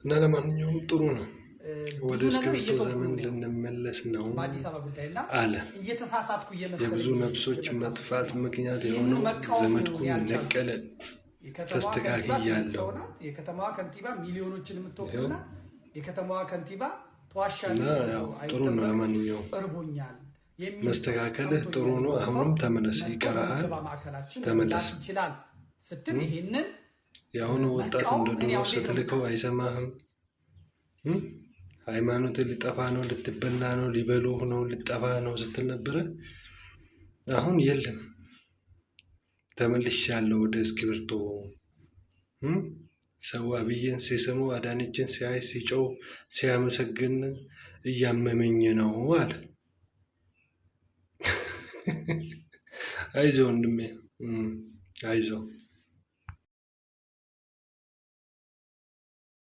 እና ለማንኛውም ጥሩ ነው። ብዙ ወደ ነገር እስክሪብቶ እየተውኩ ዘመን ነው ልንመለስ ነው በአዲስ አበባ ጉዳይና አለ። እየተሳሳትኩ የብዙ እየመሰለኝ ነፍሶች የመጣ መጥፋት ምክንያት ይህንን የሆነው መቃወም ነው ዘመድኩን ያልቻልኩት። ነቀለ የከተማዋ ከንቲባ ትልቅ ተስተካክያለሁ። ሰው ናት። የከተማዋ ከንቲባ ሚሊዮኖችን የምትወክል ይኸው ናት። የከተማዋ ከንቲባ እና ተዋሻለች ያው ብሎ ጥሩ ነው። አይጠበቅም። ለማንኛውም እርቦኛል የሚል ሰው መስተካከልህ ጥሩ ጠምቶኛል ነው። የሚል ሰው አሁንም ተመለስ፣ መጥቶ ይቀርሃል፣ በምገባ ማዕከላችን ተመለስ። መብላት ይችላል ስትል ይሄንን የአሁኑ ወጣት መቃወም እንደ እኔ ድሮ አሁን እንዴት ነው ስትልከው አይሰማህም። ሃይማኖት ሊጠፋ ነው፣ ልትበላ ነው፣ ሊበሉህ ነው፣ ልጠፋ ነው ስትል ነበረ። አሁን የለም፣ ተመልሻለሁ ወደ እስክሪብቶ። ሰው አብይን ሲስሙ አዳነችን ሲያይ ሲጮህ ሲያመሰግን እያመመኝ ነው አለ። አይዞህ ወንድሜ፣ አይዞህ።